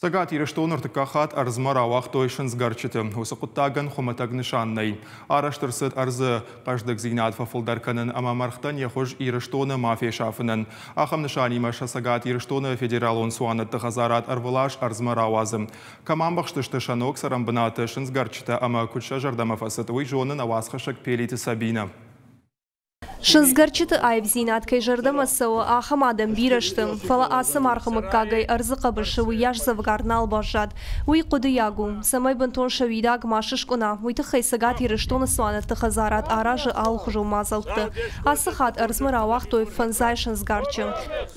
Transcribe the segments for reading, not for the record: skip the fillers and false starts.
Цӕгат Ирыстоны ӕртыккаг хатт ӕрдзмӕ рауагътой сындзгӕрчыты. Уыцы хъуыддагӕн хуымӕтӕг нысан нӕй. Арӕзт ӕрцыд ӕрдзы хъӕздыгдзинад фӕфылдӕр кӕнын ӕмӕ мӕргътӕн йӕ хуыз Ирыстоны ма фесафынӕн. Ахӕм нысанимӕ сӕ Цӕгат Ирыстоны федералон цуанӕтты хӕдзарад ӕрвылаз ӕрдзмӕ рауадзы. Кӕм амбӕхстысты сӕ ног цӕрӕнбынаты сындзгӕрчытӕ ӕмӕ куыд сӕ зӕрдӕмӕ фӕцыд, уый зоны нӕ уацхӕссӕг Пелиты Сабинӕ. Сындзгӕрчыты аивдзинад кӕй зӕрдӕмӕ цӕуы, ахӕм адӕм бирӕ сты, фӕлӕ ацы маргъы мыггагӕй ӕрдзы хъӕбысы уыйас дзӕвгар нал баззад. Уый хъуыдыйаг у, цӕмӕй бынтон сӕ уидаг ма сыскъуына, уый тыххӕй Цӕгат Ирыстоны цуанӕтты хӕдзарад аразы алыхуызон мадзӕлтты. Ацы хатт ӕрдзмӕ рауагътой фӕндзай сындзгарчы.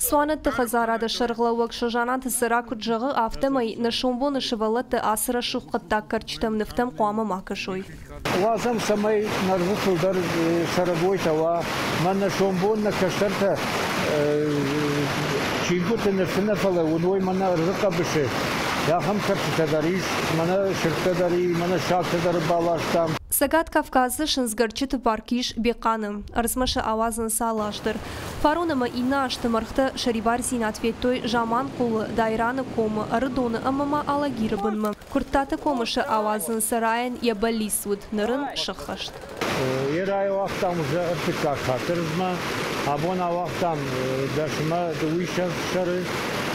Цуанӕтты хӕдзарады сӕргълӕууӕг Созанаты Цӕра куыд зӕгъы, афтӕмӕй нӕ сомбоны сывӕллӕттӕ ацы рӕсугъд хъӕддаг кӕрчытӕм нывтӕм хъуамӕ ма кӕсой. Уадзӕм, цӕмӕй нӕргъы фылдӕр цӕрӕгойтӕ уа, мӕнӕ сомбон нӕ кӕстӕртӕ чингуыты нывты нӕ фӕлӕ уыной мӕнӕ ӕрдзы хъӕбысы. Ахӕм кӕрчытӕ дӕр ис, мӕнӕ сырдтӕ дӕр и, мӕнӕ сагтӕ дӕр баластам. Цӕгат Кавказы сындзгӕрчыты парк ис Бехъаны. Ӕрдзмӕ сӕ ауадзынц алы аз дӕр. Фарон ӕмӕ иннӕ азты мӕргътӕ сӕрибардзинад федтой Заманхъулы, Дайраны комы, Ӕрыдоны ӕмӕ ма Алагиры бынмӕ. Куырттаты комы сӕ ауадзын Цӕрайӕн йӕ бӕллиц уыд, ныр ын сӕххӕст. Йӕ райуагътам уже ӕртыккаг хатт ӕрдзмӕ. Абон ауагътам дӕсмӕ дыууиссӕдз сӕры.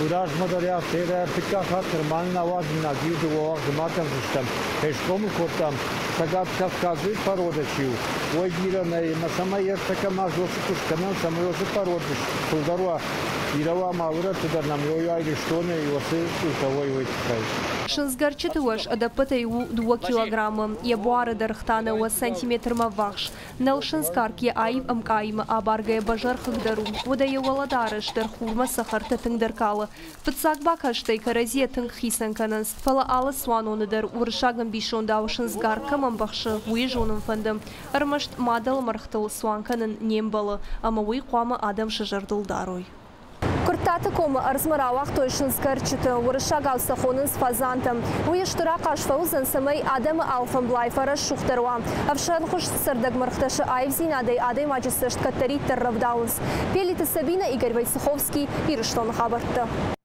Уый размӕ дӕр афтӕ ӕртыккаг хатт нырма нын ауадзинаг иу дыууӕ уагъды ма кӕндзыстӕм. Кӕй схъомыл кодтам, Цӕгат Кавказы порода чи у, уой бирӕ нӕй, ӕмӕ цӕмӕй ӕртӕкӕм аз уыцы куыст кӕнӕм, цӕмӕй уыцы породы фылдӕр уа, бирӕ уа ма алырӕтты дӕр нӕм уой Ирыстоны уыцы цъиутӕ уой, уый тыххӕй. Сындзгӕрчыты уӕз ӕдӕппӕтӕй у дыууӕ килограммы, йӕ буары дӕргъ та нӕуӕдз сантиметрмӕ ӕввахс. Нӕлсындзгарк йӕ аив ӕмкъаимӕ абаргӕйӕ бӕзӕрхыгдӕр у, уӕдӕ йӕ уӕлӕдарӕс дӕр хурмӕ цӕхӕртӕ тынгдӕр калы. Фыццаг бакастӕй кӕрӕдзийӕ тынг хицӕн кӕнынц, фӕлӕ алы цуаноны дӕр уырыссаг ӕмбисондау сындзгарк кӕм ӕмбӕхсы, уый зонын фӕнды. Ӕрмӕст мадӕл мӕргътыл цуан кӕнын не мбӕлы, ӕмӕ уый хъуамӕ адӕм сӕ зӕрдыл дарой. Куырттаты комы ӕрдзмӕ рауагътой сындзкӕрчыты, уырыссагау сӕ хонынц фазантӕ. Уый стыр ахъаз фӕуыдзӕн, цӕмӕй адӕмы алфӕмблай фӕрӕсугъддӕр уа. Ӕфсӕнхуыз цӕрдӕг мӕргътӕ сӕ аивдзинадӕй адӕймаджы цӕст кӕддӕриддӕр рӕвдауынц. Пелиты Сабинӕ, Игорь Войцеховский, Ирыстоны хабӕрттӕ.